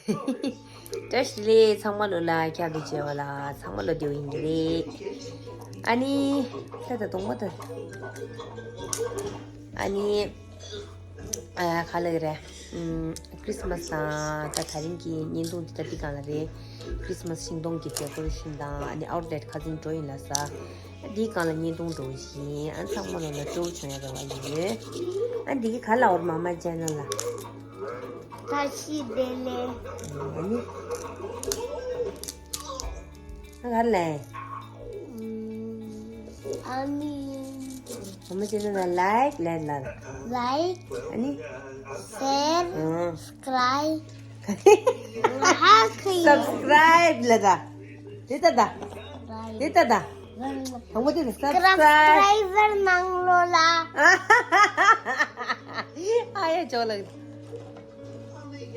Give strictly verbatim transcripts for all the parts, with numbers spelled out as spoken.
བཀྲ་ཤིས་བདེ་ལེགས། ཚང་མ་ལོ་ལ་ཁྱབ་དུ་བྱེད་པ་ལ་ཚང་མ་ལོ་བདེ་བོ་ཡིན་གྱི་རེད། ཨ་ནི། ད་ད་གདོང་མ་ད། ཨ་ནི། ཨ། ག་ལབ་རེད། ཨམ། ཁྲིས་མས་དང་ད་དེ་རིང་གི་བརྙན་ཐུང་འདི་ད་འདི་སྒང་ལ་རེད། ཁྲིས་མས་ཤིང་སྡོང་གི་ཌེ་ཀོ་རེ་ཤན་དང་ཨ་ནི་ཨའུཊ་ལེཊ་ཁ་སང་འགྲོ་ཡིན་ལ་ས། འདི་སྒང་ལ་བརྙན་ཐུང་འགྲོ་བཞིན་ཨ་ཚང་མ་ལོ་ལ་སྤྲོ་བོ་བྱུང་ཡ་རེ་བ་ཡོད། ཨ་འདི་གི་ག་ལབ་རེད། མ་མ་ཅན་ལ། བཀྲ་ཤིས་བདེ་ལེགས། ཨ་ནི། ཨ་ག་ལབ། ཨ་ནི། ཨ་མ་ཅན་ལ་ལའིཀ་ལབ་ལ། ལའིཀ་ཨ་ནི། ཤེར། ཨང་། སབ་སི་ཀྲའིབ། ཧ་ཁི། སབ་སི་ཀྲའིབ་ལབ་ད། དེ་ལྟ་ད། དེ་ལྟ་ད། དང་པོ་དེ་ལ་སབ་སི་ཀྲའིབ། སབ་སི་ཀྲའིབ་གནང་རོགས་ལ། ཨ་ཡ་ཅོ་ལགས།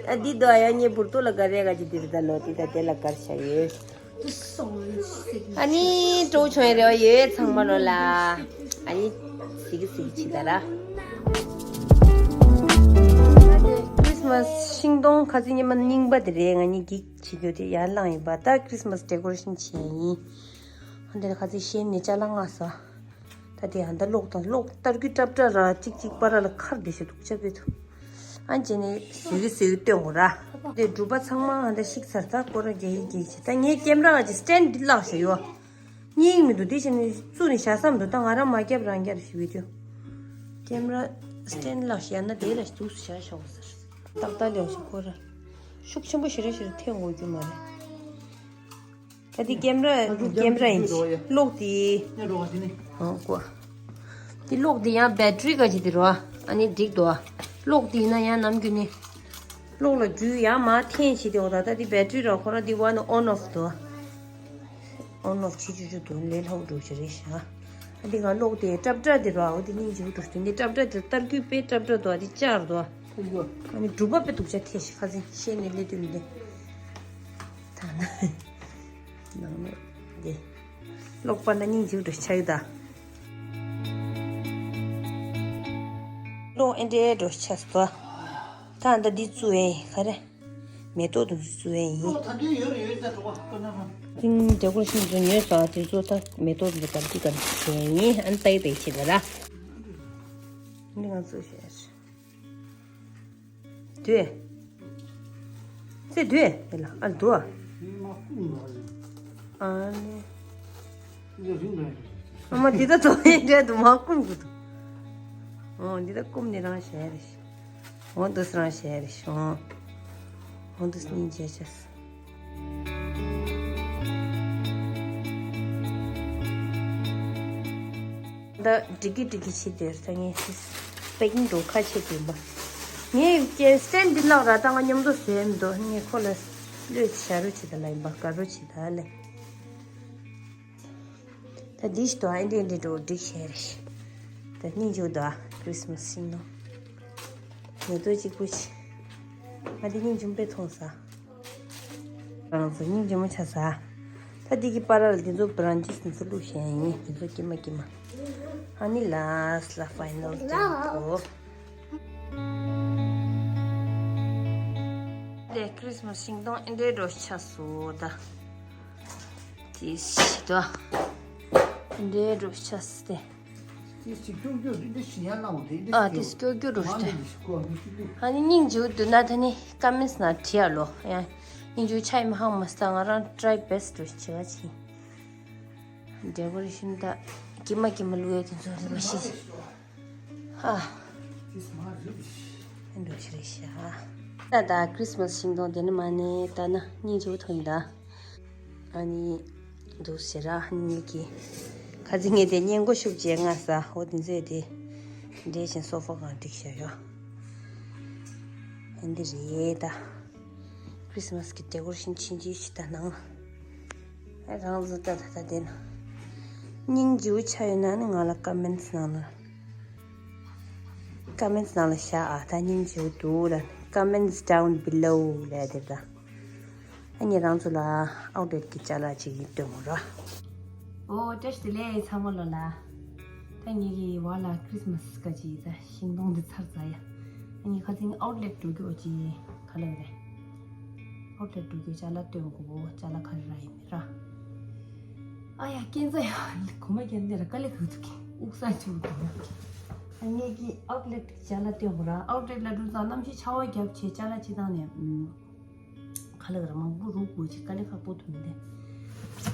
ཨ་འདི་དོ་ཡ་ངའི་འབུར་ཏོ་ལ་ག་རེ་ག་ཅི་འདི་རེད་ད་ལོ་དེ་ད་དེ་ལ་གར་བྱ་ཡོད། ཨ་ནི་སྤྲོ་བོ་བྱུང་ཡ་རེ་བ་ཡོད་ཚང་མ་ལོ་ལ། ཨ་ནི་གཟིགས་གཟིགས་བྱེད་ད་ར། ཁྲིས་མས་ཤིང་སྡོང་ཁ་སང་ཉི་མ་རྙིང་པ་དེ་རེད། ང་གཉིས་འགྱིག་བྱེད་རྒྱུ་དེ་ཡར་བསླངས་ཡིན་པ། ད་ཁྲིས་མས་ཌེ་ཀོ་རེ་ཤན་བྱས་ཡིན། ཨ་འདི་ལ་ཁ་སང་ཤེལ་ནས་ཅ་ལག་མངགས་སོང་། ད་དེ་ཨ་འདི་གློག་དང་གློག་སྟར་གི་ཏྲབ་ཏྲ་ར་གཅིག་གཅིག་པ་ར་ལ་ཁར་བསྡད་ཤག་སྡུག་ཅག་པོ་འདུག་ཨ་ནི་བྱས་ནས་བཟོས་ཀྱི་བཟོས་ཀྱི་སྟོན་དགོས་ར། དེ་སྒྲུབ་པ་ཚང་མ་ཨ་འདི་བཤིག་ཚར། ད་ཁོ་རང་རྒྱག་གི་རྒྱག་གི་བྱེད། ད་ངས་ཀེམ་ར་གི་སི་ཊེན་ཌི་འདི་བརླགས་བཞག་ཡོད། རྙེད་མི་འདུག་དེ་བྱས་ནས་བཙུགས་ནས་བཞག་བསམ་འདུག་ད་ང་རང་མ་བརྒྱབ་རང་རྒྱབ་ཞིག་བི་ཌིའོ། ཀེམ་ར་སི་ཊེན་ཌི་བརླགས་བཞག་ན་དེ་ལ་འདུག་སེ་བཞག་ཤོག་ཟེར། ཏག་ཏག་ལོག་ཤིག་ཁོ་ར། ཤུགས་ཆེན་པོ་ཞེ་དྲག་ཞེ་དྲག་འཐེན་དགོས་རྒྱུ་མ་རེད། ད་འདི་ཀེམ་ར་ཀེམ་ར་ཡིན། གློག་འདི། ཨོ་ཀོ། འདི་གློག་འདི་ཡང་བེ་ཊི་རི་ག་ཅིག་འདི་རོ། ཨ་ནི་འགྲིག་འདུག་གློག་འདི་ཡིན་ན་ཡང་ནམ་རྒྱུན་ནི། གློག་ལ་འགྲུལ་ཡང་མར་འཐེན་བྱེད་དེ། འོ་ད་ད་འདི་བེ་ཊི་རི་རོ་ཁོ་རང་འདི་ཝན་ཨོན་ཨོཕ་འདུག་ཨོན་ཨོཕ་བྱེད་ཆུ་ཆུ་འདུག་ལས་སླ་པོ་འགྲོ་ཞིག་རེད་ཤག་ཨ་འདི་ག་གློག་དེ་ཏྲབ་ཏྲ་འདི་རོ། འོ་འདི་སྙིང་རྗེ་པོ་འགྲོ་ཞིག་འདི་ཏྲབ་ཏྲ་འདི་སྟར་སྐུད་དཔེ་ཏྲབ་ཏྲ་འདུག་ཨ་འདི་ལྕགས་རེད་འདུག་ཨ་ནི་སྒྲུབ་པ་དཔེ་སྡུག་ཅག་འཐེན་ཤག་ཁ་སང་ཤེལ་ནས་སླེབས་དུས་འདི། ད་ན། ནང་ནས་འདི། ཀློག་པ་ན་སྙིང་རྗེ་པོ་འགྲོ་ཆགས་ཡོད་ད། ཀློག་ཨེ་འདྲའི་འགྲོ་ཆགས་སོང་། ད་ད་འདི་བཙུགས་ཨེ་ག་རེ། མེ་ཏོག་དེ་ཚོ་བཙུགས་ཨེ་ཡིན། ཀློག་ད་དུང་ཡོད་རེད་ཡོད་ད་གྲོགས་པོ་ཀོ་ན་ཧམ། ཏིང་ཌེ་ཀོ་རེ་ཤན་དེ་ཚོ་ཉོས་སོང་། དེ་ཚོ་ད་མེ་ཏོག་དེ་ཚོ་ག་རེ་ག་རེ་བྱས་ཡིན། ཨ་ནི་ལྟ་ཡི་ལྟ་ཡི་བྱེད་ད་ར། འདི་ང་ཚོ་བྱས། དུས། ཚེ་དུས་དེ་ལ་ཨ་དུ་ཨ། ཨ་ནི། ཨ་མ་འདི་ད་དོ་ཡིན་འདྲ་འདུག་མ་ཀུམ་གི་འདུག་ཨོ་འདི་ད་ཀུམ་ནི་རང་བྱས་རེད། འོ་འདུག་སེ་རང་བྱས་རེད་ཤོང་། འོ་འདུག་སེ་སྙིང་རྗེ་བྱས། ད་འགྲིག་གི་འགྲིག་གི་བྱེད་དེར་ད་ངས་པེ་ཀིང་འགྲོ་ཁ་ཆེ་དེ་འབའ། ངས་ཀྱི་སི་ཊེན་ཌི་འདི་བརླག་ར་ད་ང་མཉམ་དུ་བཟོས་མི་འདུག་ངས་ཁོ་ལ་བློས་བྱ་རོགས་བྱེད་ད་ལ་ཡིན་པ་དགའ་རོགས་བྱེད་ད་ལེ། ད་འདི་ཞིག་ཏུ་ཨེ་འདྲས་འདྲས་འགྲོ་འགྲིག་བྱས་རེད། ད་སྙིང་རྗེ་པོ་འདུག་ཁྲིས་མས་ཤིང་སྡོང་། མེ་ཏོག་གཅིག་པུ་ཞིག་ང་འདི་སྙིང་རྗེ་པོ་དཔེ་མཐོང་ས། རང་ཚོ་སྙིང་རྗེ་མོ་ཆགས་ས། ད་འདི་གི་པར་ལ་འདི་ཚོ་བྷ་རན་ཆི་སི་འདི་ཚོ་བླུགས་བཞག་ཡིན། འདི་ཚོ་དཀྱིལ་མ་དཀྱིལ་མ། ཨ་ནི་ལ་སི་ལ་ཕའི་ནལ་ཏེམ་པོ། དེ་ཁྲིས་མས་ཤིང་སྡོང་ཨེ་འདྲས་འགྲོ་ཆགས་སོང་ད། དེ་ཞིག་ཏུ། འདྲེ་འགྲོ་ཤ་སྟེ། དེ་སྐྱོ་སྐྱོ་རེད། འདི་ཞི་ཡ་ལའོ་རེད། འདི་ཨ་སྐྱོ། དེ་སྐྱོ་སྐྱོ་འགྲོ་ཤ། ཨ་ནི་སྙིང་རྗེ་པོ་འདུག་ན་ད་ནི་ཀ་མེན་སི་ནང་བྲིས་ཡ་ལོ། ཡང་སྙིང་རྗེ་པོ་ཆ་ཡི་མ་ཧང་མ་སྟ་ང་རང་ཊ་རའི་བེ་སི་ཊི་འགྲོ་ཤ་བྱེད་ཀ་ཆེ། འདྲེ་གོ་རེ་ཤིན་ད་ཀྱི་མ་ཀྱི་མ་ལུ་ཡ་དེ་ཚོ་རེ་མ་ཤི། ཨ། འདྲ་ཞིག་རེད་ཤག་ད་ད་ཁྲིས་མས་ཤིང་སྡོང་དེ་ནི་མ་ནས་ད་ན་སྙིང་རྗེ་པོ་ཐོན་ད། ཨ་ནི་འདུག་ཟེར་ར་ཨ་ནི་གི། ཁ་ཚིག་ངས་དེ་སྙན་གོ་ཤུབ་བྱས་ང་ས་འོ་དེ་ཚོས་དེ། འདྲེས་ཤིང་སོ་ཕ་གང་འགྲིག་ཤག་ཡོ། ཨ་འདི་རེད་ད། ཁྲིས་མས་ཀྱི་ཌེ་ཀོ་རེ་ཤན་ཕྱིན་ཅི་ཤི་ད་ནང་། ཨ་རང་བཟོ་ད་ད་ད་དེ་ན། སྙིང་རྗེ་པོ་ཆགས་ཡོད་ན་ནི་ང་ལ་ཀ་མེན་སི་ནང་ན། ཀ་མེན་སི་ནང་ལ་བཞག་ཨ་ད་སྙིང་རྗེ་པོ་འདུག་ལ། Comments down below ལབ་དེ་ད། ཨ་ནི་རང་ཚོ་ལ་ཨའོ་ཊི་ལེཊ་གི་ཅ་ལག་ཅིག་ཡིན་སྟོན་དགོས་ར། ཨོ་བཀྲ་ཤིས་བདེ་ལེགས་ཚང་མ་ལོ་ལ། ད་ངེད་ཀྱི་བར་ལ་ཁྲིས་མས་སི་ཀ་ཅིག་ད་ཤིང་སྡོང་འདི་ཚར་ཚར་ཡ། ཨ་ནི་ཁ་ཚིག་ཨའོ་ཊི་ལེཊ་འགྲོ་རྒྱུ་ཅིག་ག་ལ་རེད། ཨའུཊ་ལེཊ་འགྲོ་རྒྱུའི་ཅ་ལག་སྟོན་དགོས། ཅ་ལག་ག་རེ་རག་ཡིན་མིན་ར། ཨ་ཡ་སྐྱེན་ཚ་ཡ། གོ་མ་སྐྱེན་འདི་ར་དཀའ་ལས་ཁག་འདུག་གི། དབུགས་སང་ཆུ་འདུག་གི། ཨ་ངེད་ཀྱི་ཨའུཊ་ལེཊ་ཅ་ལག་སྟོན་དགོས་ར། ཨའུཊ་ལེཊ་ལ་འགྲོ་ཙང་གནམ་གཤིས་ཆར་པ་བརྒྱབ་བྱས་ཅ་ལག་ཅི་བཏང་ནས་ཨུམ། ག་ལ་ག་ར་མང་པོ་རུག་དགོས་ཅིག་དཀའ་ལས་ཁག་པོ་འདུག་མི་འདི།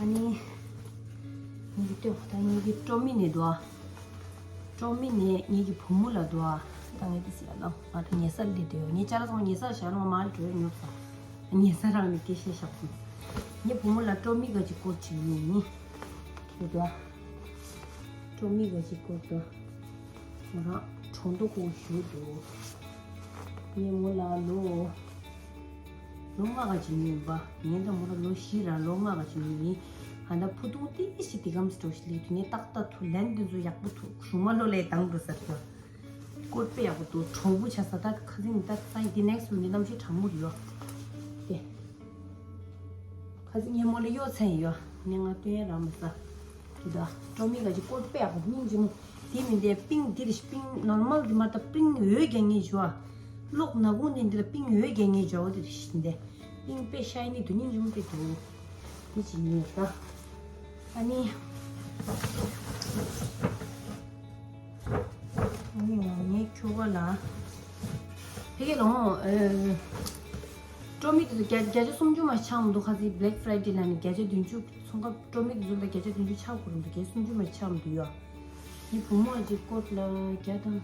ཨ་ནི། ངེད་ཀྱི་ལྟོས་ད་ངེད་ཀྱི་ཀྲོ་མི་ནས་འདུག་ཨ། ཀྲོ་མི་ནས་ངེད་ཀྱི་བུ་མོ་ལ་འདུག་ཨ། ད་ངས་དེ་ཟེར་ཡ་ལ་ང་ད་ཉལ་སར་སླེབས་བསྡད་ཡོད། ངས་ཅ་ལག་ཚང་མ་ཉལ་སར་བཞག་ན་ང་མར་འགྲོ་ཡ་ཉོབ་སོང་། ཉལ་སར་རང་ནས་སྐད་བཤད་བཞག་སོང་། ངའི་བུ་མོ་ལ་ཀྲོ་མི་ག་ཅིག་སྐོར་བྱེད་ཡིན་ནི། དེ་འདུག་ཨ། ཀྲོ་མི་ག་ཅིག་སྐོར་འདུག་ཨ། ང་རང་གྲོང་རྡོ་ཁོག་བཞུགས་འདུག་ངས་མོ་ལ་ལོ། ལོ་ལྔ་ག་ཅིག་ཉོས་ཡིན་པ། ངས་ད་མོ་ལ་ལོ་བཞི་ར་ལོ་ལྔ་ག་ཅིག་ཉོས་ཡིན། ཨ་ད་ཕུ་ཐུང་ཏི་ཞིག་དེ་གམ་སི་འགྲོ་ཞིག་ལས་དུས་ངས་ཏག་ཏག་ཐུ་ལན་དེ་ཚོ་ཡག་པོ་ཐུ་གཞུང་མ་ལོ་ལས་དང་འགྲོ་ས་ཐུ། ཀོད་དཔེ་ཡག་པོ་འདུག་གྲོགས་པོ་ཆ་ས་ད་ཁ་སིང་ད་ས་ཡི་དེ་ནེག་སི་ཝིག་ནས་གནམ་གཤིས་གྲང་མོ་རེད་ཡོ། དེ། ཁ་སིང་ངས་མོ་ལ་གཡོ་ཚན་ཡོ། ངས་ང་སྟོན་ཡ་རག་མ་ས། དེ་ད་ཀྲོ་མི་ག་ཅིག་ཀོད་དཔེ་ཡག་པོ་སྙིང་རྗེ་མོ། དེ་མིན་དེ་པིང་འདི་རེད་པིང་ནོར་མལ་འདི་མ་ད་པིང་འོད་རྒྱག་ངེས་འཇོ། གློག་ནག་ཁུང་འདི་འདི་ལ་པིང་འོད་རྒྱག་ངེས་འཇོ་འོ་དེ་རེད་ཤིན་དེ། པིང་དཔེ་ཤ་ཡི་ནི་དུ་སྙིང་རྗེ་མོ་དཔེ་འདུག་འདི་ཅི་ཉོས་ད། ཨ་ནི། ཨ་ནི་ངས་ཁྱོ་ག་ལ། ཕ་གི་ལོང་། ཨེ། ཀྲོ་མི་དེ་ཚོ་བརྒྱ་བརྒྱ་ཆ་སུམ་ཅུ་མ་ཆག་མི་འདུག་ཁ་སང་Black Friday་ལ་ནི་བརྒྱ་ཆ་བདུན་ཅུ་ཚོང་ཁང་ཀྲོ་མི་དེ་ཚོ་ལ་བརྒྱ་ཆ་བདུན་ཅུ་ཆག་དགོས་རེད་འདུག་བརྒྱ་ཆ་སུམ་ཅུ་མ་ཆག་མི་འདུག་ཡོ། ངའི་བུ་མོ་ཨ་ཅེ་ཀོད་ལ་བརྒྱ་དང་།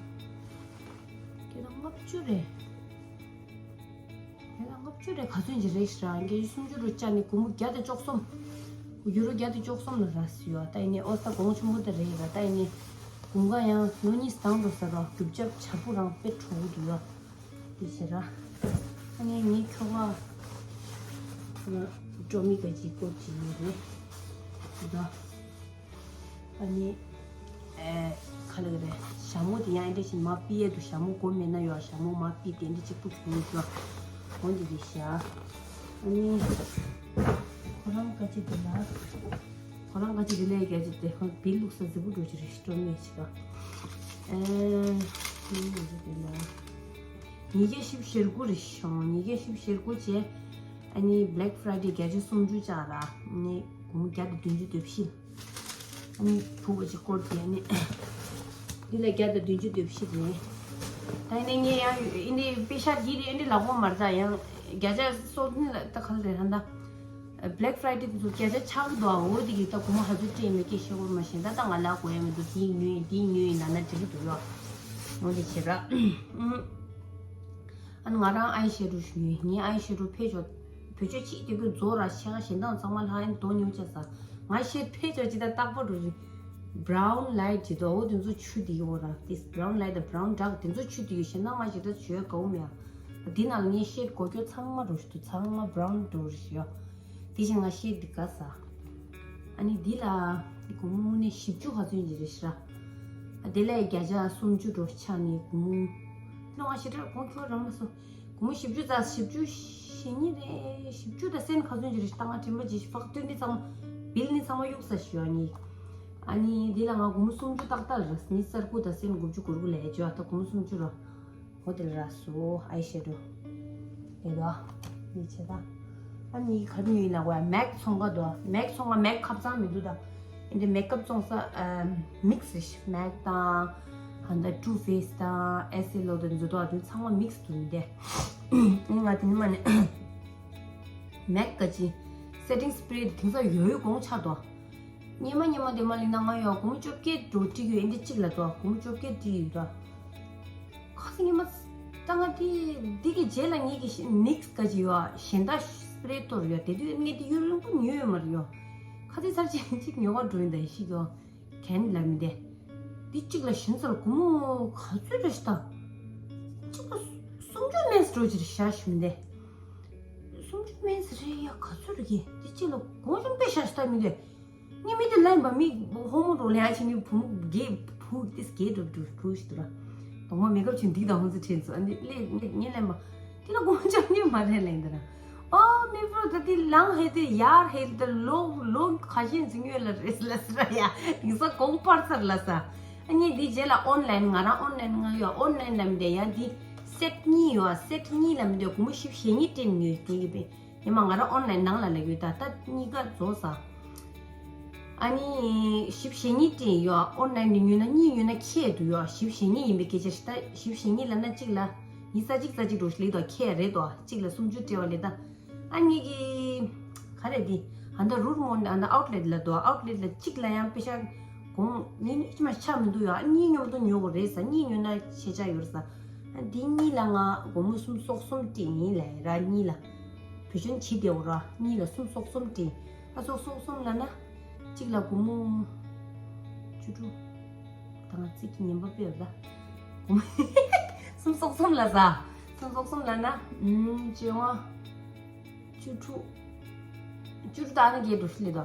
བརྒྱ་དང་ལྔ་བཅུ་རེད། ཡང་ན་ལྔ་བཅུ་རེ་ག་ཚོད་ཅིག་རེད་ཤག་ར། བརྒྱད་ཅུ་སུམ་ཅུ་རུ་བཅག་ནས་སྒོར་མོ་བརྒྱ་དང་བཅུ་གསུམ། ཡུ་རོ་བརྒྱ་དང་བཅུ་གསུམ་ལ་རག་སྲིད་ཡོད། ད་ཡིན་ནའི་ཨོ་ས་གོང་ཆེན་པོ་དེ་རེད་ར། ད་ཡིན་ནའི་དགུན་ཁ་ཡང་ལོ་གཉིས་སྟེང་དུ་ཟ་ར་རྒྱུ་ཆ་ཆ་བུ་རང་དཔེ་དྲོ་བོ་འདུག་ཡོད། དེ་བྱས་ར། ཨ་ནི་ངའི་ཁྱོ་ག་ཀྲོ་མི་ག་ཅིག་སྐོར་ཅིག་ཡོད་རེད། དེ་ད། ཨ་ནི། ཨེ། ག་ལ་ག་རེ། ཞྭ་མོ་དེ་ཡང་ཨེ་འདྲ་ཞིག་མ་ཕུད་ཡས་འདུག་ཞྭ་མོ་དགོས་མེད་ན་ཡོད། ཞྭ་མོ་མ་ཕུད་དེ་འདྲ་གཅིག་པུ་གྱོན་ཡོད་ཤག་འོ་འདི་དེ་ཤག་ཨ་ནི། ཁོ་རང་ག་ཅི་དེ་ལ། ཁོ་རང་ག་ཅི་དེ་ལས་ག་ཅི་དེ་ཁོ་བིལ་ལུགས་ས་ཟི་བུ་འགྲོ་ཅི་རེད་ཤི་ཀྲོ་མེད་ཤི་ག་ཨེ། ཁོ་རང་ག་ཅི་དེ་ལ། ཉིས་བརྒྱ་བཞི་བཅུ་ཞེ་དགུ་རེད་ཤག་ཉིས་བརྒྱ་བཞི་བཅུ་ཞེ་དགུ་བྱས། ཨ་ནི་Black Friday་བརྒྱ་ཆ་སུམ་ཅུ་བཅག་ར། ཨ་ནི་སྒོར་མོ་བརྒྱ་དང་བདུན་ཅུ་དོན་བཞི། ཨ་ནི་བུ་ག་ཅིག་སྐོར་དེ་ནི། འདི་ལ་བརྒྱ་དང་བདུན་ཅུ་དོན་བཞི་རེད། ད་ཡིན་ནའི་ངས་ཡང་ཨ་ནི་པེ་ཤ་འདི་རེད་ཨ་ནི་ལག་པ་མར་ད་ཡང་བརྒྱ་ཆ་སོ་ནི་ལ་ད་ག་ལ་རེད་ཧ་ད། Black Friday་དེ་ཚོ་བརྒྱ་ཆ་ཆག་གི་འདུག་ཨ། འོ་དེ་གི་ད་སྒོར་མོ་ཧ་ཚོད་སྤྲད་མེད་སྐད་ཤོད་སྐོར་མ་ཤེས་ད་ད་ང་ལ་དགོས་ཡ་མི་འདུག་དེ་ཉོས་ཡིན་དེ་ཉོས་ཡིན་ལབ་ན་འགྲིག་གི་འདུག་ཡོ། འོ་དེ་བྱེད་ར། ཨ་ནི་ང་རང་ཨའི་ཤེ་རོ་ཞུ་ཡིན། ངའི་ཨའི་ཤེ་རོ་ཕེ་ཇོ། བེད་སྤྱོད་ཅིག་དེ་ཀུན་རྫོགས་ར་ཤེ་ག་ཞེ་འདང་ཚང་མ་ལྷག་ཨིན་དོ་ཉོ་ཆ་ས། ང་ཤེ་ཕེ་ཇོ་ཅི་ད་རྟག་པར་རོ་རི། Brown light་ཅི་དོ་འོ་དེ་ཚོ་ཆུ་དེ་ཡོ་ར། This brown light the brown dark་དེ་ཚོ་ཆུ་དེ་ཡོ་ཞེ་འདང་མ་ཞེ་ད་ཆོས་གའུ་མེ་ཨ། དེ་ནང་ངའི་ཤེ་གོ་ཁྱོད་ཚང་མ་རོ་ཞུ་དུ་ཚང་མ་brown་རོ་རི་ཤི་ཡོ། དེ་བཞིན་ང་ཤེ་དེ་ག་ས། ཨ་ནི་འདི་ལ་སྒོར་མོ་ནི་བཞི་བཅུ་ག་ཚོད་ཡིན་རེད་ཤི་ར། ཨ་དེ་ལས་བརྒྱ་ཆ་སུམ་ཅུ་འགྲོ་ཆ་ནི་སྒོར་མོ། ལོ་ང་ཞེ་དྲག་གོང་ཁྱོད་རང་མ་སོ། སྒོར་མོ་བཞི་བཅུ་རྩ་བཞི་བཅུ་ཞེ་གཉིས་རེད། བཞི་བཅུ་དང་སེན་ག་ཚོད་ཡིན་རེད་ཤི་ད་ང་དྲན་པ་ཇི་ཤི་ཕག་སྟོན་འདི་ཚང་མ་བིལ་ནི་ཚང་མ་གཡུག་ས་ཞུ་ཨ་ནི། ཨ་ནི་འདི་ལ་ང་སྒོར་མོ་སུམ་ཅུ་ཏག་ཏག་རེད་ནི་གསར་སྐུ་དང་སེན་དགུ་བཅུ་གོ་དགུ་ལས་ཇོ་ཨ་ད་སྒོར་མོ་སུམ་ཅུ་ར། ཧོ་དེ་ལ་ར་སོ་ཨའི་ཤེ་རོ། དེ་དོ། ཡིད་ཆེས་ད། ཨ་ནི་ག་རེ་ཉོས་ཡིན་ལ་གོ་ཡ་མེག་ཚོང་ཁ་དོ། མེག་ཚོང་ཁ་མེག་ཁབ་ཚང་མི་འདུག་ད། ཨིན་དེ་མེག་ཁབ་བཙོང་ས་མིག་སི་རེད་ཤི་མེག་དང་། ཧན་ད་ཊུ་ཕེ་སི་དང་ཨེ་སི་ཨེ་ལོ་དང་འཛུ་དོ་ཨ་དེ་ཚང་མ་མིག་སི་འདུག་མི་དེ། ཨིན་ང་དེ་ནི་མ་ནི། མེག་ག་ཅི། སེ་ཊིང་སི་པི་རེ་དེ་དེང་སང་ཡོད་ཡོད་གོང་ཆག་དོ། སྙེ་མ་སྙེ་མ་དེ་མ་ལི་ན་ང་ཡོད་སྒོར་མོ་བཅོ་བརྒྱད་འགྲོ་ཏི་ཡོད་ཨིན་དེ་གཅིག་ལ་དོ་སྒོར་མོ་བཅོ་བརྒྱད་ཏི་ཡོད་ར། ཁ་སང་ཉི་མ་ད་ང་དེ་འདི་གི་རྗེས་ལ་ངེད་ཀྱི་ནིག་སི་ག་ཅི་ཡོད་ཞེན་ད་སི་པི་རེ་གཏོར་ཡོད་དེ་དུས་ངས་དེ་ཡུན་རིང་པོ་ཉོས་ཡོད་མ་རེད་ཡོད། ཁ་སང་ཚར་ཅིག་ཅིག་ཉོ་ག་འགྲོ་ཡིན་ད་ཡིན་ཤི་ཡོད། གན་ལ་མི་དེ། འདི་གཅིག་ལ་ཞེན་ཚར་སྒོར་མོ་ག་ཚོད་རེད་ཤི་ད། གཅིག་ལ་སུམ་ཅུ་མེད་ཟེར་འགྲོ་ཅི་རེད་ཤ་ཞི་མི་དེ། སུམ་ཅུ་མེད་ཟེར་རེད་ཡ་ག་ཚོད་རེད་ཀྱི་འདི་གཅིག་ལ་གོང་ཆུང་པེ་ཤ་ཤི་ད་མི་དེ། ངས་མི་དེ་ལན་པ་མི་ཧོ་མོ་རོ་ལེ་ཡ་ཆེ་མི་བུ་མོ་གེ་བུ་ཏིས་གེ་འགྲོ་འགྲོ་བུ་ཞིག་འདུག་ར། གདོང་མ་མེ་ཀབ་ཆེན་འདི་དང་ཧོན་ཙི་ཁྲེན་སོ་ཨ་འདི་ལེ་ངས་ལན་པ་དེ་ལ་དགོངས་འཇགས་ངས་མ་རེད་ལན་འདི་ར། ཨོ་མི་བུ་ད་དེ་ལང་ཧེ་དེ་ཡར་ཧེ་དེ་ལོ་ལོ་ཁ་ཤས་འཛིན་ཡོད་ལ་རེས་ལ་སི་ར་ཡ་དེང་སང་གོང་སྤར་ཚར་ལ་ས། ཨ་ནི་འདི་རྗེས་ལ་ཨོན་ལན་ང་རང་ཨོན་ལན་ང་ཡོད་ཨོན་ལན་ལ་མི་དེ་ཡང་འདི་སེ་ཊི་གཉིས་ཡོད་སེ་ཊི་གཉིས་ལ་མི་དེ་སྒོར་མོ་བཞི་བཅུ་ཞེ་གཉིས་སྤྲད་ནས་ཉོས་དེ་གི་པས། ཉི་མ་ང་རང་ཨོན་ལན་ནང་ལ་ལ་ཡོད་ད། ད་གཉིས་ཀ་རྫོགས་ས། ཨ་ནི་བཞི་བཅུ་ཞེ་གཉིས་སྤྲད་ཡོད། ཨོན་ལན་ནས་ཉོས་ན་གཉིས་ཉོས་ན་ཁྱད་དུ་ཡོད། བཞི་བཅུ་ཞེ་གཉིས་ཡིན་པའི་སྐད་ཆ་ཞིག་ད། བཞི་བཅུ་ཞེ་གཉིས་ལབ་ན་གཅིག་ལ་ཉི་ཤུ་རྩ་གཅིག་རྩ་གཅིག་འགྲོ་ཞིག་ལེགས་དོ། ཁྱད་རེད་དོ། གཅིག་ལ་སུམ་ཅུ་སྤྲད་པ་ལས་ད། ཨ་ནི་གི་ག་རེ་འདི་ཨ་ད་རུ་མོ་ཨ་ད་ཨའུཊ་ལེཊ་ལ་དོ། ཨའུཊ་ལེཊ་ལ་གཅིག་ལ་ཡང་པེ་ཤ་གོང་ངས་ནི་ཅི་མ་ཆ་མི་འདུག་ཡོད། ཨ་གཉིས་ཉོ་དུ་ཉོ་དགོས་རེད་ས། གཉིས་ཉོ་ན་ཆེ་ཆ་ཡོད་ས། ཨ་འདི་གཉིས་ལ་ང་སྒོར་མོ་སུམ་སོ་གསུམ་སྤྲད་ཡིན་ལ་ར། གཉིས་ལ་བེད་སྤྱོད་བྱེད་བདེ་བོ་ར། གཉིས་ལ་སུམ་སོ་གསུམ་སྤྲད། ཨ་སོ་སོ་གསུམ་ལབ་ན་གཅིག་ལ་སྒོར་མོ་བཅུ་དྲུག་ད་ང་ཚིག་གི་ངན་པ་དཔེ་ཡོད་ད། སྒོར་མོ་སུམ་སོ་གསུམ་ལ་ཟ། སུམ་སོ་གསུམ་ལབ་ན་ཨུམ་བཅོ་ལྔ། བཅུ་དྲུག་བཅུ་དྲུག་དང་ཨ་ན་བརྒྱད་འགྲོ་ཤི་ལེ་དོ།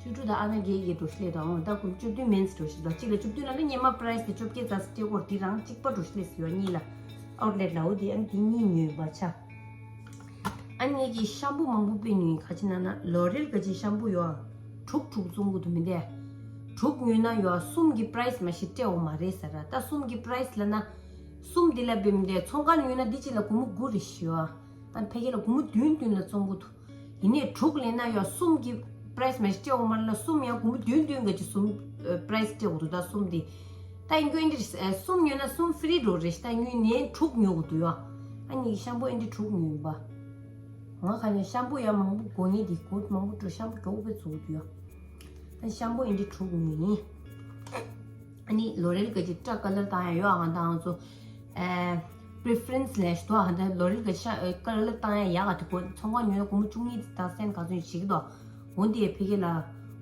བཅུ་དྲུག་དང་ཨ་ན་བརྒྱད་བརྒྱད་འགྲོ་ཤི་ལེ་དོ། འོ་ད་ཀུན་བཅུ་བདུན་མིན་འགྲོ་ཤི་དོ། གཅིག་ལ་བཅུ་བདུན་ལབ་ན་སྔོན་མ་པ་རའེ་སི་དེ་བཅོ་བརྒྱད་རྩ་སྤྲད་སྐོར་དེ་རང་གཅིག་པ་འགྲོ་ཤི་ལེ་སི་ཡོད་གཉིས་ལ། ཨའུཊ་ལེཊ་ལ་འོ་དེ་ཨ་ནི་དེ་གཉིས་ཉོས་པ་ཆ། ཨ་ནི་གི་ཤམ་པུ་མང་པོ་དཔེ་ཉོས་ཡིན། ག་ཅི་ན་ན་ལོ་རེལ་ག་ཅི་ཤམ་པུ་ཡོད། དྲུག་དྲུག་བཙོང་གི་འདུག་མི་འདས། དྲུག་ཉོས་ན་ཡོད་གསུམ་གི་པ་རའེ་སི་མ་ཤི་སྤྲད་འོ་མ་རེད་ཟེར་ར། ད་གསུམ་གི་པ་རའེ་སི་ལབ་ན་གསུམ་འདི་ལ་དཔེ་མི་འདས་ཚོང་ཁང་ཉོས་ན་འདི་གཅིག་ལ་སྒོར་མོ་དགུ་རེ་ཤི་ཡོད། ཨ་ཕ་གི་ལ་སྒོར་མོ་བདུན་བདུན་ལ་བཙོང་གི་འདུག་ཡིན་ནའི་དྲུག་ལེན་ན་ཡང་གསུམ་གྱི་པ་རའེ་སི་མ་ཤི་སྤྲད་འོ་མ་ལ་གསུམ་ཡང་སྒོར་མོ་བདུན་བདུན་ག་ཅིག་གསུམ་པ་རའེ་སི་སྤྲད་འོ་འདུག་ད་གསུམ་དེ་ད་ཡིན་རྒྱུ་ཨེ་འདྲ་གསུམ་ཉོས་ན་གསུམ་ཧྥི་རི་འགྲོ་རེད་ཤི། ད་ཉོས་ནས་དྲུག་ཉོ་གི་འདུག་ཡ། ཨ་ནི་ཤམ་པུ་ཨེ་འདྲ་དྲུག་ཉོས་ཡིན་པ། ང་ག་ནས་ཤམ་པུ་ཡང་མང་པོ་དགོས་ངེས་དེ་གོ་མང་པོ་འགྲོ་ཤམ་པུ་གྲོགས་པོས་བཙུགས་འདུག་ཡ། ཨ་ཤམ་པུ་ཨེ་འདྲ་དྲུག་ཉོས་ཡིན། ཨ་ནི་ལོ་རེལ་ག་ཅིག་སྐྲ་ཀ་ལར་བཏང་ཡ་ཡོད། ཨང་དང་ཚོ་ཨེ་པི་རི་ཕ་རེན་སི་ལས་ཤི་དོ། ཨང་དང་ལོ་རེལ་ག་ཅིག་ཀ་ལར་བཏང་ཡ་ཡག་ག་དེ་གོ་ཚོང་ཁང་ཉོས་ན་སྒོར་མོ་བཅུ་གཉིས་དང་སེན་ག་ཚོད་ཞིག་དོ། འོ་འདི་ཕ་གི་ལ་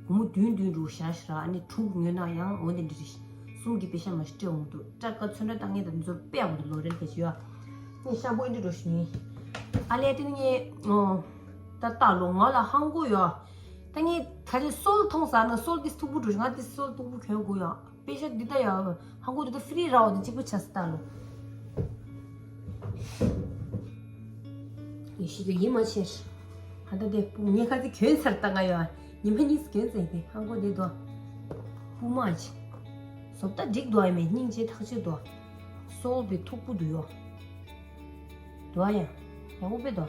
སྒོར་མོ་བདུན་བདུན་འགྲོ་བཞག་ཤི་ར། ཨ་ནི་དྲུག་ཉོས་ན་ཡང་འོ་འདི་འདྲ་རེད་ཤི། གསུམ་གྱི་པེ་ཤ་མ་ཤི་སྤྲད་འོང་འདུག་སྐྲ་ཀ་ཚོན་ཁྲ་བཏང་ངེས་དང་འདི་ཚོ་དཔེ་འོང་འདུག་ལོ་རེལ་ག་ཅིག་ཡོད། ཨ་ཤམ་པུ་ཨེ་འདྲ་འགྲོ་ཤི་ཡིན། ཨ་ལས་དེ་ནི་ངས་ད་ལྟ་ལོ་ང་ལ་ཧང་གོ་ཡོད། ད་ངས་ད་ལྟ་སོལ་མཐོང་ས་ན་སོལ་དེ་མཐུག་པོ་འགྲོ་ཤི། ང་དེ་སོལ་མཐུག་པོ་གྱོན་དགོས་ཡོད། པེ་ཤ་འདི་ད་ཡ་ཧང་གོ་འདི་ད་ཧྥི་རི་ར་བ་དེ་གཅིག་པ་ཆ་ས་ད་ལོ། ཡེ་ཤི་དུ་ཡིན་མ་ཆེ། ཧ་ད་དེ་ངས་ཁ་ཚིག་གྱོན་ཚར་ད་ང་ཡོད། ཉི་མ་གཉིས་གྱོན་ཚར་དེ་ཧང་གོ་དེ་དོ། པུ་མ་ཆེ། བཟོ་ལྟ་འགྲིག་འདུག་ཨ་མེད་སྙིང་རྗེ་ཐག་ཆོད་དོ། སོལ་དེ་མཐུག་པོ་འདུག་ཡོད། འདུག་ཨ་ཡ། ཡག་པོ་དཔེ་དོ།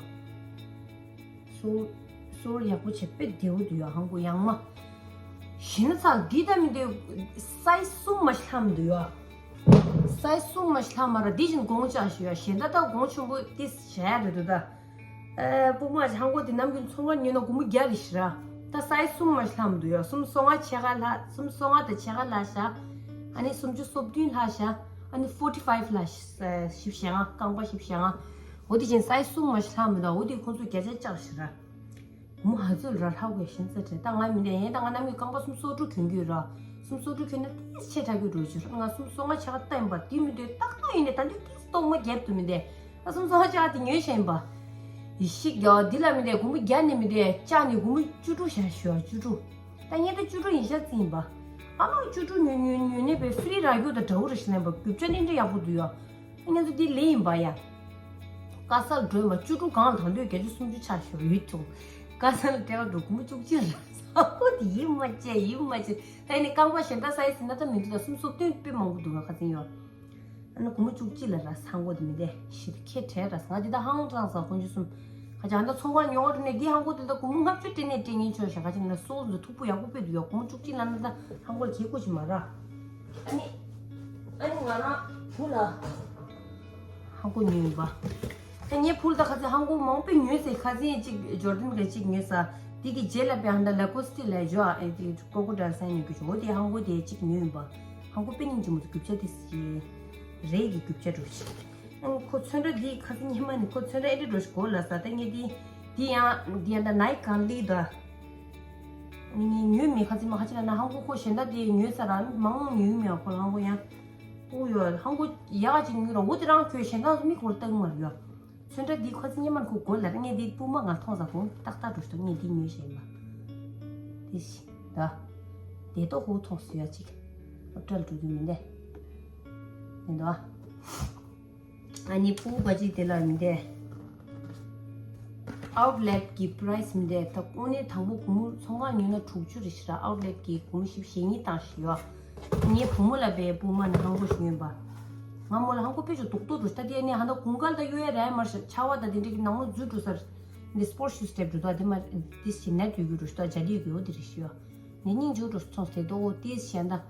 སོལ་སོལ་ཡག་པོ་བྱས་དཔེ་བདེ་བོ་འདུག་ཡ། ཧང་གོ་ཡང་མ། ཞེ་ན་ཚ་འདི་ད་མི་འདུག་སའི་ཛི་གསུམ་མ་ཤི་ལྷམ་འདུག་ཡ། སའི་ཛི་གསུམ་མ་ཤི་ལྷམ་མ་ར་འདི་བཞིན་གོང་ཆག་ཞུ་ཡ། ཞེ་ད་ད་གོང་ཆུང་པོ་དེ་བྱ་ཡ་རེད་འདུག་ད། ཨེ་སྤུ་མ་ཧང་གོ་དེ་ནམ་རྒྱུན་ཚོང་ཁང་ཉོས་ན་སྒོར་མོ་བརྒྱ་རེ་ཤི་ར། ད་སའི་ཛི་གསུམ་མ་ཤི་ལྷམ་འདུག་ཡ། སུམ་སོ་ལྔ་ཕྱེད་ཀ་ལྷག་སུམ་སོ་ལྔ་དང་ཕྱེད་ཀ་ལྷག་ཤ། ཨ་ནི་སུམ་ཅུ་སོ་བདུན་ལྷག་ཤ། ཨ་ནི་ཕོར་ཊི་ཕའིབ་ལྷག་ཤ། བཞི་བཅུ་ཞེ་ལྔ། རྐང་པ་བཞི་བཅུ་ཞེ་ལྔ། འོ་དེ་བཞིན་སའི་ཛི་གསུམ་མ་ཤི་ལྷམ་མི་འདུག་འོ་དེ་ཁོང་ཚོས་བརྒྱ་ཆ་བཅག་ཤི་ར། མོ་ཧ་ཚོད་ར་ལྷག་པའི་ཞེན་ཚ་དྲན། ད་ང་མི་འདྲ་ཡིན། ད་ང་ནམ་རྒྱུན་རྐང་པ་སུམ་སོ་དྲུག་གྱོན་གྱི་ཡོད་ར། སུམ་སོ་དྲུག་གྱོན་ན་ཏིས་ཆེ་དྲགས་ཀྱི་འགྲོ་ཆུ་ར། ང་སུམ་སོ་ལྔ་ཕྱེད་ཀ་བཏང་པ་དེ་མི་འདོད་ཏག་ཏག་ཡིན་ནས་ད་འདི་ཏིས་གཏོང་མ་རྒྱབ་ཏུ་མི་འདྲ། ད་སུམ་སོ་ལྔ་ཕྱེད་ཀ་དེ་ཉོས་ཤེས་ཡིན་པ། ཡི་ཤིག་ཡ་འདི་ལ་མི་འདྲ་སྒོར་མོ་བརྒྱ་ནས་མི་འདྲ་བཅག་ནས་སྒོར་མོ་བཅུ་དྲུག་བཞག་ཤོག་བཅུ་དྲུག་ད་ངས་ད་བཅུ་དྲུག་ཡིན་ཤག་རྩི་ཡིན་པ། ཨ་མ་བཅུ་དྲུག་ཉོས་ཉོས་ཉོས་ནས་པའི་ཧྥི་རི་རག་རྒྱུ་དང་འདྲ་བོ་རེ་ཞིག་ལེན་པ་རྒྱུ་ཆ་ནི་འདྲ་ཡག་པོ་འདུག་ཡ། ང་ཚོ་འདི་ལས་ཡིན་པ་ཡ། དཀའ་སར་སྒྲོལ་མ་བཅུ་དྲུག་གང་ལ་དང་དུས་བརྒྱད་ཅུ་སུམ་ཅུ་ཆགས་ཤོར་ཡོད་ཀྱང་། དཀའ་སར་ལ་སྤྲད་པ་འགྲོ་སྒོར་མོ་བཅུ་གཅིག་རག་ས་ཁོ་དེ་ཡིན་མ་བྱས་ཡིན་མ་བྱས། ད་ནི་རྐང་པ་གཞན་དག་སའི་ཟིན་ན་ད་མི་འདུག་ད་སུམ་སོ་བདུན་དཔེ་མང་པོ་འདུག་ག་ཁ་སང་ཡོད། ཨ་ནི་སྒོར་མོ་བཅུ་གཅིག་ལ་རག་ས་ཧང་གོ་དེ་མི་འདས་ཤི་ཁྱེད་བྲལ་རག་ས་ང་འདི་ད་ཧང་དྲང་ས་དཀོན་མཆོག་གསུམ། ཁ་ཅང་ད་ཚོང་ཁང་ཉོ་བ་འགྲོ་ནས་འདི་ཧང་གོ་དེ་ད་སྒོར་མོ་ལྔ་བཅུ་སྤྲད་ནས་སྤྲད་ཉན་ཆོག་ཤག་ཁ་ཅང་ན་སོལ་འདི་མཐུག་པོ་ཡག་པོ་དཔེ་འདུག་ཡ། སྒོར་མོ་བཅུ་གཅིག་ལ་ན་ད་ཧང་གོ་ལ་ཁྱེད་སྐུ་ཅི་མ་རག་ཨ་ནི་ཨ་ནི་ང་རང་བུ་ལ་ཧང་གོ་ཉོས་ཡིན་པ། ད་ངའི་བུ་ལ་ད་ཁ་ཚན་ཧང་གོ་མང་པོ་ཉོས་ཟེར། ཁ་ཚན་གཅིག་ཇོར་ཌན་ག་གཅིག་ཉོས་ས། དེ་གི་རྗེས་ལ་པའི་ཧང་ད་ལ་ཀོ་སི་ཊི་ལ་ཇོ་ཨ་དེ་ཀོ་ཀོ་ཌལ་སན་ཉོས་གི་ཇོ་དེ་ཧང་གོ་དེ་གཅིག་ཉོས་ཡིན་པ། ཧང་གོ་དཔེ་སྙིང་རྗེ་མོ་དེ་རྒྱུ་ཆ་དེ་རེད་ཀྱི་རྒྱུ་ཆ་འགྲོ་ཆེ། ཨང་ཁོ་ཚོན་ཁྲ་འདི་ཁ་སང་སྔོན་མ་ནས་ཁོ་ཚོན་ཁྲ་ཨེ་འདྲ་འགྲོ་ཞིག་གོ་ལ་ས་ད་ངས་འདི་འདི་ཡང་འདི་ཡང་ད་ནའི་གང་ལི་ད། ངས་ཉོས་མེད་ཁ་སང་མ་ཁ་ཅིག་ལ་ན་ཧང་གོ་ཁོ་གཞན་དག་དེ་ཉོས་ས་ར་མང་ཉོས་མེད་ཁོ་ཧང་གོ་ཡང་། ཨོ་ཡོད་ཧང་གོ་ཡག་ཅིག་ཉོས་ར་འོ་དེ་རང་ཁྱོད་གཞན་དག་མིག་གོར་བཏང་མ་ཡོད། ཚོན་ཁྲ་འདི་ཁ་སང་སྔོན་མ་ཁོ་གོ་ལ་ངས་འདི་སྤུ་མ་ང་མཐོང་ས་གོང་ཏག་ཏག་འགྲོ་ཞིག་ངས་འདི་ཉོས་ཤེས་མ། དེ་བཞིན་ད། དེ་ཏོ་ཧུ་མཐོང་སུ་ཡ་ཅིག་སློབ་གྲྭ་ལ་འགྲོ་རྒྱུ་མིན་ཏེ། ཡིན་དོ། ཨ་ནི་སྤུ་གུ་ག་ཅིག་དེ་ལ་མི་འདྲ། ཨའུཊ་ལེཊ་གི་པ་རའེ་སི་མི་འདྲ། ད་དངོས་གནས་དང་པོ་སྒོར་མོ་ཚོང་ཁང་ཉོས་ན་དྲུག་ཅུ་རེ་ཞིག་ར། ཨའུཊ་ལེཊ་གི་སྒོར་མོ་བཞི་བཅུ་ཞེ་གཉིས་བཏང་ཞིག་ཡོད། ངའི་བུ་མོ་ལ་བའི་སྤུ་མ་ནི་ཧང་གོ་ཞིག་ཡོད་པ། ང་མོ་ལ་ཧང་གོ་དཔེ་ཅུ་རྡོག་རྡོག་འགྲོ་ཤི་ད་དེ་ནི་ཧ་ད་དགུན་ཁ་ལ་ད་གཡོ་ཡ་ར་ཡ་མར་ཤ་ཆར་པ་ད་དེ་འདྲ་གི་ནང་ལོགས་འཛུལ་འགྲོ་སར། འདི་སྤོར་ཤུ་སི་ཊེབ་འགྲོ་ད་དེ་མ་དེ་ཞིག་ནད་འགྲོ་རྒྱུ་རུ་ཤུ་ད་ཇ་ལི་གི་འོ་དེ་རེ་ཤི་ཡོ། ནི་སྙིང་རྗེ་འགྲོ་སོང་སྟེ་ཏོ་འོ་དེ་ཞིག་ཡང་ད།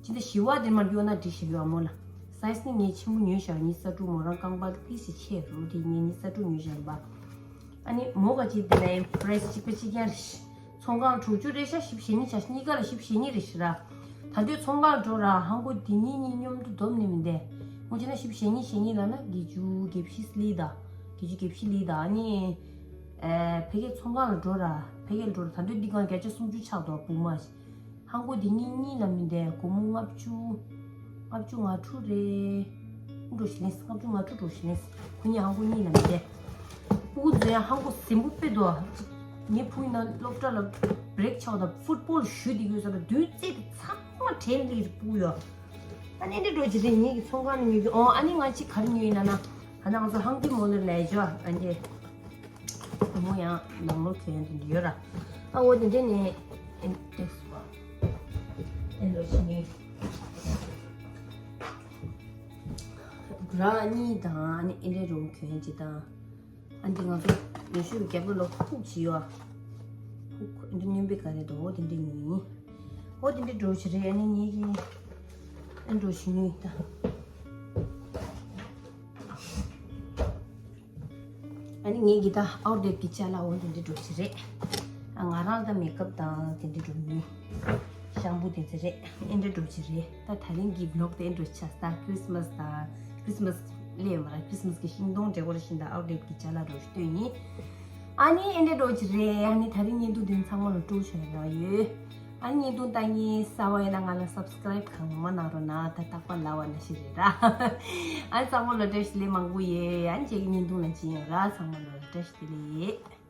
ཅི་འདི་ཞི་བ་དེ་མར་གཡོ་ན་འགྲིག་ཞིག་ཡོ་མོ་ལ། སའིས་ནི་ངས་ཆེན་པོ་ཉོས་ཤག་ཉི་ས་དྲུག་མོ་རང་རྐང་པ་དེ་ཞིག་ཆེ་རུ་དེ་ངས་ཉི་ས་དྲུག་ཉོས་ཤག་ཡིན་པ། ཨ་ནི་མོ་ག་ཅི་དེ་ལ་ཡིན་པྲེས་གཅིག་པ་གཅིག་ཡང་རེ་ཤི། ཚོང་ཁང་དྲུག་ཅུ་རེད་ཤག་བཞི་བྱེད་གཉིས་ཆ་གཉིས་ཀ་ལ་བཞི་བྱེད་གཉིས་རེད་ཤི་ར། ད་དུས་ཚོང་ཁང་འགྲོ་ར་ཧང་གོ་དེ་གཉིས་གཉིས་མཉམ་དུ་སྡོམ་ནི་མི་འདས། ངོ་ཅི་ན་བཞི་བྱེད་གཉིས་བྱེད་གཉིས་ལ་ན་བརྒྱད་ཅུ་གྱ་བཞི་ལི་ད། བརྒྱད་ཅུ་གྱ་བཞི་ལི་ད་ཨ་ནི། ཨེ་ཕ་གི་ཚོང་ཁང་ལ་འགྲོ་ར་ཕ་གི་ལ་འགྲོ་ར་ད་དུས་འདི་གང་བརྒྱ་ཆ་སུམ་ཅུ་ཆགས་འདུག་བུ་མ་ཞིག་ཧང་གོ་དེ་གཉིས་གཉིས་ལ་མི་འདས་སྒོར་མོ་ལྔ་བཅུ། ལྔ་བཅུ་ང་དྲུག་རེད། འགྲོ་ཞིག་ལེན་ལྔ་བཅུ་ང་དྲུག་འགྲོ་ཞིག་ལེན། ཁོ་གཉིས་ཧང་གོ་གཉིས་ལ་མི་འདས། ཕྲུ་གུ་ཚོ་ཡང་ཧང་གོ་ཟིན་པོ་དཔེ་འདུག་ངའི་ཕྲུ་གུ་ཡིན་ན་སློབ་གྲྭ་ལ་བྷི་རེག་ཆགས་དང་ཕུཊ་བོལ་ཞུ་དེ་ཡོད་ས་ལ་མདུན་རྩེ་དེ་ཚང་མ་དྲན་ལིར་ཕྲུ་གུ་ཡོད། ཨ་ནི་འདི་འགྲོ་ཅི་རེད་ངེད་ཀྱི་ཚོང་ཁང་ནས་ཉོས་ཀྱི་ཨོ་ཨ་ནི་ང་ཅི་ག་རེ་ཉོས་ཡིན་ན་ན་ཨ་ན་ང་ཚོ་ཧང་གི་མོ་ལ་ལས་ཇོ་ཨ་འདི། མོ་ཡང་ནང་ལོགས་གྱོན་དེ་འདྲ་ཡོད་ར། ཨ་འོ་དེ་འདྲ་ནས་ཨེ་ཏེགས་པ་ཨེ་འགྲོ་ཞིག་ནས་ར་གཉིས་དང་ཨ་ནི་ཨེ་འདྲ་རུང་གྱོན་ཅིག་དང་། ཨ་འདི་ང་ཚོ་ཡོ་ཤུ་རྒྱབ་ལོ་ལོ་ཧུག་ཅིག་ཡོད། ཧུག་ཨེ་འདྲ་སྨྱོན་པའི་ག་རེ་དོ་འོ་དེ་འདྲ་ཉིན། འོ་དེ་འདྲ་འགྲོ་ཞིག་རེད་ཨ་ནི་ངེད་ཀྱི་ཨེ་འགྲོ་ཞིག་ནས་ད། ཨ་ནི་ངའི་གི་ད་ཨའུ་ཊི་ལེ་ཊི་གི་ཅ་ལག་འོ་དེ་འདྲ་འགྲོ་གི་རེད། ཨ་ང་རང་ད་མེག་ཨབ་དང་དེ་འདྲ་འགྲོ་མི། ཤམ་པུ་དེ་ཚོ་རེད་ཨེ་འདྲ་འགྲོ་གི་རེད། ད་ད་རིང་གི་བི་ལོག་དེ་ཨེ་འདྲ་ཆགས་ད་ཁྲིས་མས་དང་ཁྲིས་མས་ལས་མ་ར་ཁྲིས་མས་གི་ཤིང་སྡོང་འབྲས་སྐོར་བཞིན་ད་ཨའུ་ཊི་ལེ་ཊི་གི་ཅ་ལག་འགྲོ་ཞིག་སྟོན་ཡིན། ཨ་ནི་ཨེ་འདྲ་འགྲོ་གི་རེད། ཨ་ནི་ད་རིང་བརྙན་ཐུང་དེ་ཚང་མ་ལ་སྤྲོ་བྱུང་ཡོད། ཨ་ནི་བརྙན་ཐུང་ལྟ་མཁན་གསར་པ་ཡིན་ན་ང་ལ་སབ་སི་ཀ་རའིབ་གང་མང་གནང་རོགས་གནང་། ད་རྟག་པར་ལབ་པ་ནང་བཞིན་རེད་ར། ཨ་ནི་ཚང་མ་ལ་བཀྲ་ཤིས་བདེ་ལེགས་མང་པོ་ཡོད། ཨ་ནི་ཁྱེད་ཀྱི་བརྙན་ཐུང་ལ་བྱིན་ཡོད་ར། ཚང་མ་ལ་བཀྲ་ཤིས་བདེ་ལེགས་ཡོད།